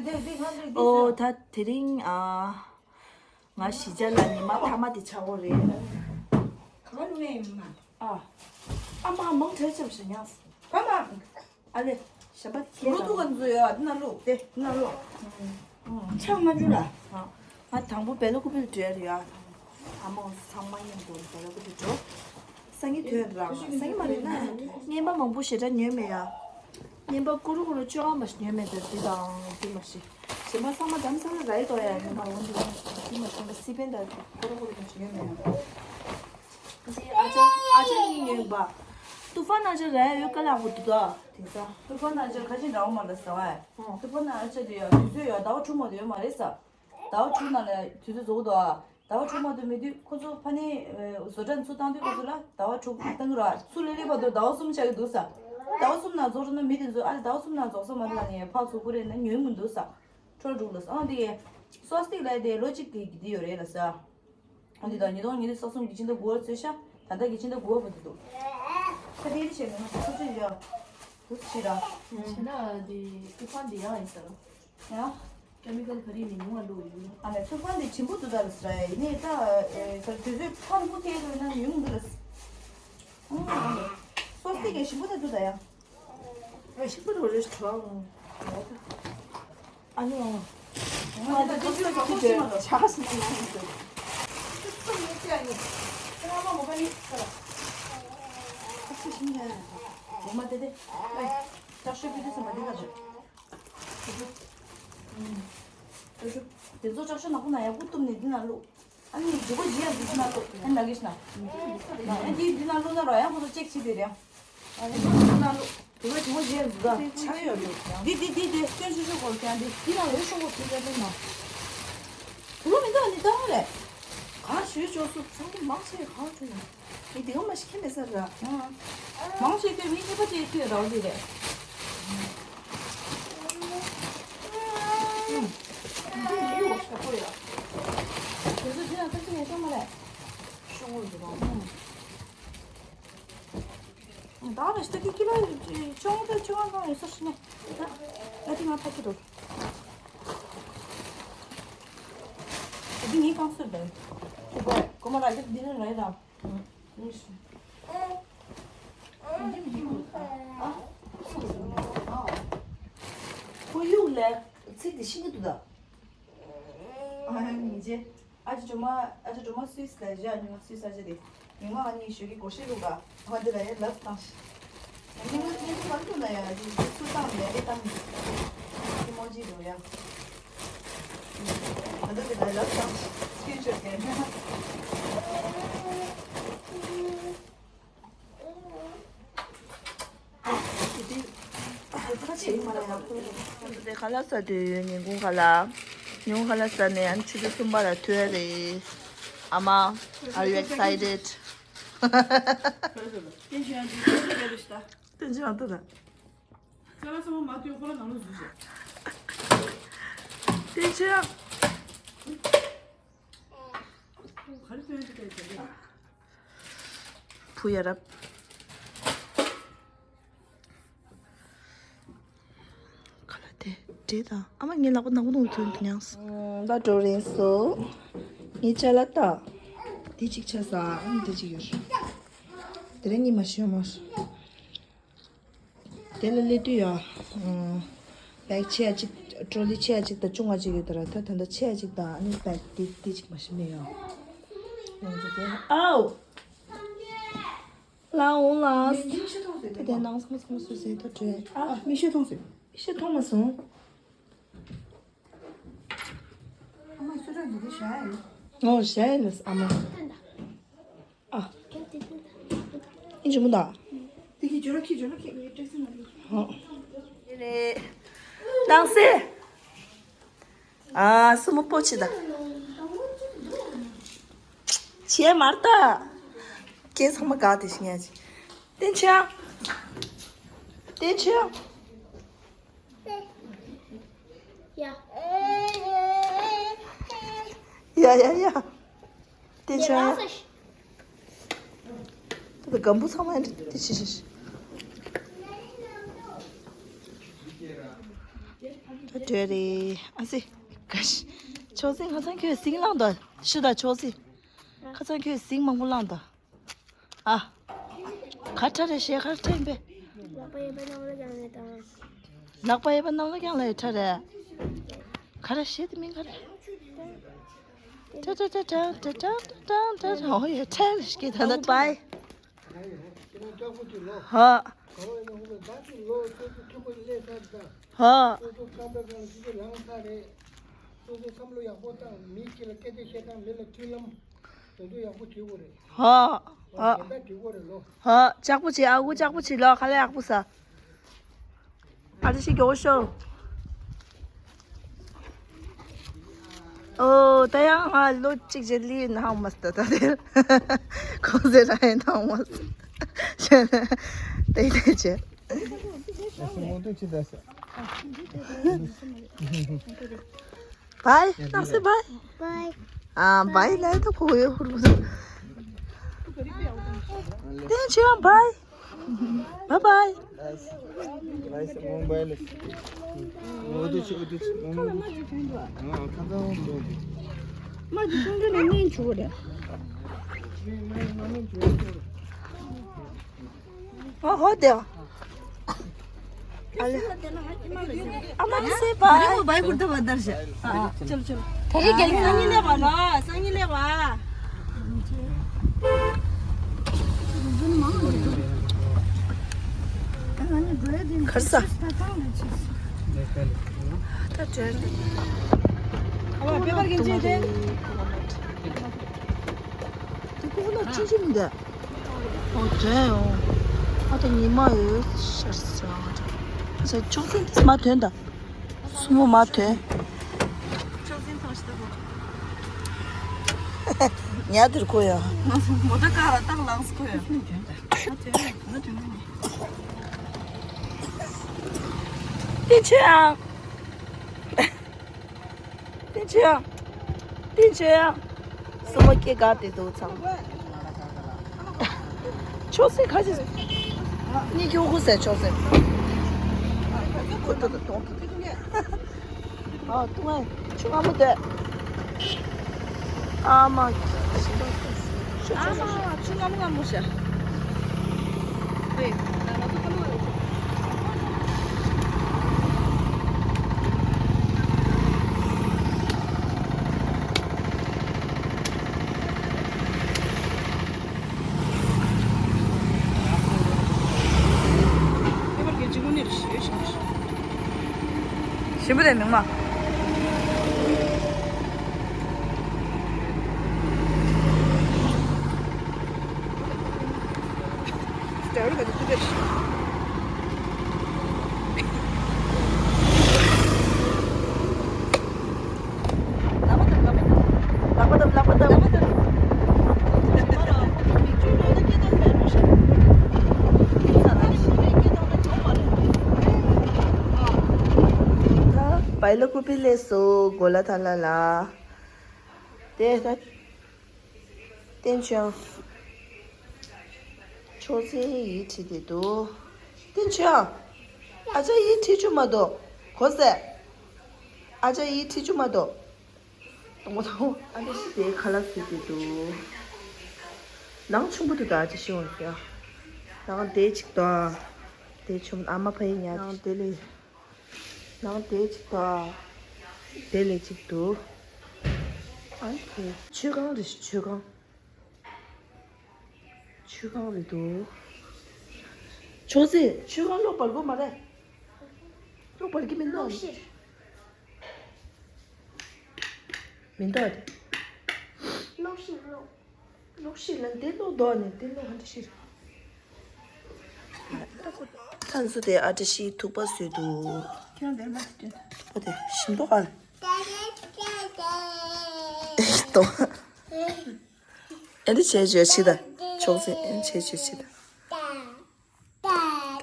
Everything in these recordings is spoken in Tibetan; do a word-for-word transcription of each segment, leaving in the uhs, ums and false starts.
ཨོ་ད་དེ་རིང་ཨ། ང་གཞིས་ཆགས་ལ་ཉི་མ་མཐའ་མ་དེ་ཆགས་ཀྱི་རེད། ག་པར་ལུས་ཡིན་མ། ཨ། ཨ་མ་མང་དྲགས་ཅམ་ཞིག་ཉག་ག་མ། ཨ་ལེ། ཞབས་པ་ཁྱེར་ལོ་ཏུ་ག་འཛུལ་ཡོད་ཨ་ན་ལོ་དེ་ན་ལོ། ཆགས་མ་འཇུ་ལ། ང་དང་པོ་བེ་ལ་ཀུ་པིལ་བྲོས་ཡོད་ཨ། ཨ་མ་ཚང་མ་མཉམ་དུ་བེ་ལ་ཀུ་པིལ་འགྲོ། སང་ཉིན་ཐོན་རང་སང་ཉིན་མ་རེད་ན་བརྙན་པ་མང་པོ་ཞེ་དྲག་ཉོས་མེད་ཡ། བརྙན་པ་ཀུ་རུ་ཀུ་རུ་བཅོ་ལྔ་མ་ཞིག་ཉོས་མེད་དེ་འདི་དང་འདི་མ་ཞིག་གཞན་པ་ཚང་མ་དམ་སང་ར་རེད་དོ་ཡ་ཉོས་མ་འོང་འདི་མ་ཞིག་འདི་མ་ཞིག་སི་པན་དང་ཀུ་རུ་ཀུ་རུ་མ་ཞིག་ཉོས་མེད་ཡ། འདི་ཨ་ཅག་ཨ་ཅག་གཉིས་ཉོས་པ། ཏུ་ཧྥན་ཨ་ཅག་ར་ཡ་ཡོད་ཀ་ལ་འོ་འདུག་ད་དེང་སང་། ཏུ་ཧྥན་ཨ་ཅག་ཁ་ཆེ་འདྲ་བོ་མ་ལ་ཟ་བ། ཏུ་ཧྥན་ཨ་ཅག་དེ་ཡ་དུས་ཚོད་ཡ་ཟླ་བ་དྲུག་མ་དུ་ཡོད་མ་རེད་ས། ཟླ་བ་དྲུག་ནང་ལ་དུས་ཚོད་རྫོགས་འདུག་ཨ། ཟླ་བ་དྲུག་མ་དུ་མི་དུས་ཁོ་ཚོ་ཕ་ནི་བཟོ་གྲྭ་ཚུར་བཏང་དུས་ཁོ་ཚོ་ལ་ཟླ་བ་དྲུག་བཏང་གི་རེད་བ། ཚུར་སླེབས་སླེབས་བར་དུ་ཟླ་བ་གསུམ་ཆགས་ཀྱི་འདུག་ས། ཟླ་བ་གསུམ་ནང་རྫོགས་འགྲོ་ན་མི་དེ་ཚོ་ཨ་ལེ་ཟླ་བ་གསུམ་ནང་རྫོགས་ས་མ་རེད་ལབ་ནས་ཕར་ཚུར་ཀུ་རེ་ན་ཉོས་མི་འདུག་ས། འཕྲོ་འགྲོ་ལ་ས་ཨང་དེ་སོ་སྟིག་ལ་དེ་ལོ་གཅིག་གི་དེ་ཡོད་རེད་ལ་ས། ཨང་དེ་དང་ཉིས་སྟོང་ཉི་ཤུ་རྩ་གསུམ་གྱི་ཕྱི་ཟླ་དགུ་པ་ཚོད་ཤ་ད་ལྟ་གི་ཕྱི་ཟླ་དགུ་པ་བར་དུ་འདུག་ཁ་དེ་རེ་བྱས་ན་ང་ཚོ་ཚོ་ཚོད་ཡོད་འདུག་ཕྱི་ར། ཕྱི་ཟླ་དེ་ཏུ་ཧྥན་དེ་ཡང་ཡིན་ས་ར། ཡང་། ཀེ་མི་ཀལ་ག་རེ་ནས་ཉུང་བ་འགྲོ་ཡོད། ཨ་ནི་ཚོད་དཔག་འདི་ཆེན་པོ་འདུག་ད་ལ་ཟེར་ཡིན་ནའི་ད་ཨེ་ཟེར་དུས་ཚོད་ཕར་མུ་མཐའི་རོལ་ན་ཉུང་འདུག་ལ། ཨང་། སོ་སྟེ་གས་ཞིམ་པོ་ད་འདུག་ད་ཡང་། ཨ་ཞིམ་པོ་འགྲོ་རེ་ཞིག་ཨང་། ཨ་ནི་ཨང་། ང་ད་ཅི་ཞིག་ལ་ཆགས་ཞིག་ན་ཡང་འདུག་ཁ་ཆེ་ཞིམ་ཡ་ཡིན། ཁ་ཆེ་ཞིམ་ཡ་ཡིན། འོ་མ་དེ་དེ། ཨེ། ལྕགས་ཤོད་ཕུད་དུས་ཙམ་པ་འདི་ག་རེད། དེ་ཚོ་ལྕགས་ཤོག་ནག་པོ་ན་ཡག་པོ་གཏུབ་ནས་འདི་ན་བླུགས། ཨ་ནི་ཇུ་གོ་ཇི་ཡ་འདི་ན་བླུགས། ཨ་ནི་ལ་གིས་ན། ཨ་འདི་འདི་ན་བླུགས་ན་རོ་ཡང་ཁོ་ཚོ་ཅེག་བྱེད་དེ་རེད། ཨ་ནི་འདི་ན་བླུགས། དེ་བས་ཇུ་གོ་ཇི་ཡ་འདི་ད། ཆ་ཡོད་འདུག་འདི་འདི་འདི་འདི་སྟོན་ཆུ་ཆུ་གོ་ཀྱང་འདི་འདི་ན་འོས་ཤོག་གོ་ཁྱེད་ཀྱང་འདི་ན། བུ་མོ་མི་འདུག་ནི་ལྟ་བ་རེད། གང་ཞུས་ཆོག་སུ་ཚང་མ་མང་ཆེ་གང་ཐུབ་ན། ངས་དེ་ག་མ་ཤེས་མེད་ས་ར། མང་ཆེ་དེ་མི་ཁྱད་པར་ཅན་ཁྱོད་རང་དེ་རེད། འདི་ཡོད་ཞག་པོ་ཡ། དེ་ཚོ་དེ་ལ་ཐབས་ཤེས་ངས་ཤོག་མ་རེད། ཤོག་འོ་འདི་རང་། ད་རེ་ཤི་ཏ་ཀི་ཀི་ལོ་ཅོང་ཏ་ཅོང་ཏ་ཡོད་ས་ཤི་ནས། ད་ང་ཏི་ང་ཕ་ཁི་འགྲོ། འདི་ངའི་རྐང་སོས་རེད། ཁོ་པ་ཁོ་མ་ར་ཡག་འདི་ནས་ར་ཡི་ར། ཁོར་ཡུག་ལས་ཚིག་འདི་ཤེས་ཀྱི་འདུག་ད། ཨ་ཡང་ཉིན་རྗེ། ཨ་ཅེ་སྒྲོལ་མ། ཨ་ཅེ་སྒྲོལ་མ་སུད་སི་ལ་བཞག་ཉི་མ་སུད་སི་ཨ་ཅེ་དེ། ཉི་མ་ཨ་ནི་ཞོགས་ཀྱི་སྒོར་གཞས་བླུགས་ག་ཨ་དེ་ལ་ཡ་ལབ་བཏང་ཤག་ཉི་མ་ཉི་མ་མ་བླུགས་ན་ཡ་ཅིག་ཚུར་བཏང་ནས་ཨེ་བཏང་གི་ཉི་མ་ཅིག་འགྲོ་ཡ། ཨ་དེ་ལ་ཡ་ལབ་བཏང་ཤག་སྐད་ཆ་བཤད་ན། ཁ་ལག་ཟ་དུས་ཉིན་གུང་ཁ་ལག་ཉིན་གུང་ཁ་ལག་ཟ་ནས་ཡང་ཆུ་ཚོད་གསུམ་པ་ལ་ཐོན་རེད། ཨ་མ། Are you excited? ཏན་ཅི་ཡང་ཏུ་ད། ཏན་ཅི་ཡང་། བུ་ཡ་རབས། ཁ་ལག་དེ་འདྲེ་དང་ཨ་མ་ངའི་ལག་པ་ནག་པོ་ནག་པོ་ཐོན་དུ་མྱངས། ད་འགྲོ་རན་སོ། ངའི་ཅ་ལག་ད། དེ་གཅིག་ཆ་ས་ཨ་མ་དེ་གཅིག་ཡོད། དེ་རིང་གཉིད་མ་ཤོར་མ། དེ་ལ་སླེབས་དུས་ཡ། བེག་ཆེ་ཡ་གཅིག་ཊོ་ལི་ཆེ་ཡ་གཅིག་དང་ཆུང་བ་གཅིག་ཡོད་དེ་ར་ད་ད་ལྟ་ཆེ་ཡ་གཅིག་དང་ཨ་ནི་བེག་དེ་དེ་གཅིག་མ་ཤི་མེད་ཡ། ཨའོ། ལའོ་ལ། མི་མི་ཤི་ཐོང་ཟེར། དེ་དེ་ནང་ཚང་ཚང་སུ་ཟེར་ཐོ་བྲོས། ཨ་མི་ཤི་ཐོང་ཟེར། ཤི་ཐོང་མ་སོང་། ཨ་མ་སུ་ར་འདི་དེ་ཤ་ཡ་ཡིན། ངོ་ཤ་ཡ་ལ་ཨ་མ། ཨ། ཨིན་ཇི་མུ་ད། དེ་གི་ཇོ་ར་ཁི་ཇོ་ར་ཁི་ངའི་ཏྲེ་སི་ན་ལུ། ཧོ། ནང་སེ། ཨ་སུ་མོ་པོ་ཆི་ད། ཆེ་མར་ད། ཁྱེད་ཚང་མ་ག་དེ་ཤི་ཉ་ཅི། ཏན་ཆ། ཏན་ཆ། ཡ། ཡ་ཡ་ཡ། ཏན་ཆ་ཡ། ད་ལྟ་སྒམ་པོ་ཚང་མ་ཡ་ཏི་ཤི་ཤི་ཤི། ད་ བྱོས་རེད། ཨ་ཙི། ག་ཤ། ཆོག་སེ་ཁ་སང་ཁྱོད་ཟིང་བླངས་དང་ཤི་ད་ཆོག་སེ། ཁ་སང་ཁྱོད་ཟིང་མང་པོ་བླངས་དང་། ཨ། ག་ཁྲ་རེ་ཞེ་ག་ཁྲ་ཡིན་པས། ལག་པ་གཡས་པ་གནམ་ལ་བརྐྱངས་ལ་ཡ་ད། ལག་པ་གཡས་པ་གནམ་ལ་བརྐྱངས་ལ་ཡ་ཁྲ་རེད། ག་རེ་ཞེ་དེ་མིན་ག་རེ། ཁྲ་ཁྲ་ཁྲ་ཁྲ་ཁྲ་ཁྲ་ཁྲ་ཁྲ་ཁྲ་ཁྲ། ཨོ་ཡ་ཁྲ་རེ་ཞེ་ག་ད་ལ་བའི། ཧ། ཧ། ཧ། ཧ། ལྕགས་པོ་བྱེད། ཨ་ཁུ་ལྕགས་པོ་བྱེད་ལོ། ཁ་ལས་ཡག་པོ་ཟ། ཨ་ཏི་ཤི་མགྱོགས་ཤོག་ཨོ། ད་ཡང་ང་ལོ་གཅིག་རྗེས་ལི་ནང་མ་སྟ་ད་དེ། ཁོང་ཚེ་ར་ཡིན་ནང་མ་སྟ། ཏེ་ཏེ་ཅེ། བའི། ནག་སེ་བའི། བའི། ཨ་བའི་ལ་ད་ཕོ་ཡོ་ཧུར་ཧུར། ཏེན་ཆི་ཡང་བའི། བའི་བའི། ཨ་ཧོ་དེ། ཨ་ལེ། ཨ་མ་སེ་བའི། བའི་ཧུར་ད་བ་དར་ཤ། ཨ་ཅོ་ཅོ། ད་རེས་རྒྱལ་ཁ་སང་ཉིན་ལེགས་པ་ལ་སང་ཉིན་ལེགས་པ། ཁར་ས། ད་བྲལ་ཏེ། ཨ་བ་པེ་པར་གྱིན་ཅི་དེ། དེ་ཀུ་ཧུ་ན་ཅི་ཅི་མི་འདུག་ཨོ་དྲན་ཡོང་། ཨ་ད་ཉི་མ་ཡོད་ཤར་སོང་། ཨ་ཅག་ཅོག་ཙེ་འདི་མ་ཐོན་ད། སུ་མོ་མ་ཐོན། ཉལ་དེར་ཁོ་ཡ། མོ་ཏ་ཀ་ར་ཏག་ལངས་ཁོ་ཡ། ཏི་ཆེ་ཨང་། ཏི་ཆེ་ཨང་། ཏི་ཆེ་ཨང་། སུ་མོ་སྐྱེ་དགའ་དེ་འདུག་ཚང་། ཆོག་སེ་ཁ་ཅིག་ནི་ཁྱོད་ཁུ་སེ་ཆོག་སེ། ཁུ་ཏོ་ཏོ་ཏོ་ཏོ། ཨ་ཏུ་ང་ཆུ་ང་མོ་དེ། ཨ་མ། ཆུ་ང་མོ་ང་མོ་ཤ། ཞིམ་པོ་རེད་མིག་མ། བའི་ལ་ཀུ་པི་ལེ་སོ་གོ་ལ་ཐ་ལ་ལ། དེ་ད། བསྟན་ཆོས། ཆོས་ཚན་ཡིད་ཁྲིད་དེ་འདུག་བསྟན་ཆོས། ཨ་ཅག་ཡིད་ཁྲིད་རྒྱུ་མ་གཏོགས། གོ་སེ། ཨ་ཅག་ཡིད་ཁྲིད་རྒྱུ་མ་གཏོགས། དང་པོ་དང་པོ་ཨ་ནི་ཤི་དེའི་ཁ་ལག་ཟོས་དེ་འདུག་ནང་ཆུང་པོ་དེ་དག་ཅི་ཤི་འོང་ཡ། ནང་དེ་གཅིག་དང་། དེ་ཆུང་ཨ་མ་ཕ་ཡི་ཉག་ནང་དེ་ལས། ནང་དེ་གཅིག་དང་། དེ་ལས་གཅིག་འདུག་ཨ་ནི་དེ་མཆོད་ཁང་རེད་ཤག་མཆོད་ཁང་། མཆོད་ཁང་རེད་འདུག་ཆོས་སེ་མཆོད་ཁང་གློག་སྤར་དགོས་མ་རེད། གློག་སྤར་གྱི་མིན་ནོ། གློག་ཤེར། མིན་འདུག་ཨ་དེ། གློག་ཤེར་གློག་གློག་ཤེར་ལ་འདི་གློག་འདུག་ཨ་ནི་འདི་གློག་ཧ་འདྲ་ཤེར། ཐན་སུ་དེ་ཨ་ཏི་ཤི་ཐུག་པ་བཟོས་འདུག་ཁྱོད་འདིར་མ་ཐུག་པོ་དེ་ཞིམ་མདོག་ཨ། ཨེ་ཏོ། ཨེ་འདི་བྱས་བྱས་ཕྱི་ད། ཆོག་སེ་ཨེ་བྱས་བྱས་ཕྱི་ད།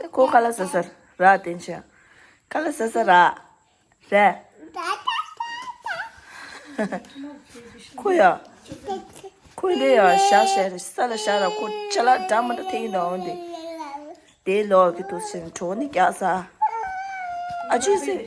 ད་ཁོ་ཁ་ལག་ཟ་ས་ར་བསྟན་ཆོས། ཁ་ལག་ཟ་ས་ར། རེད། ཁོ་ཡ། ཁོ་འདི་ཡ་བཞག་བཞག་རེད་ས་ལ་བཞག་ར་ཁོ་ཅ་ལག་འདྲ་མི་འདྲ་ཐེངས་ཡིན་ནའང་འདི། དེའི་ལོག་གི་འདུག་ཟེར་གྲོགས་ནི་རྒྱག་ས། ཨ་ཅོ་ཟེར།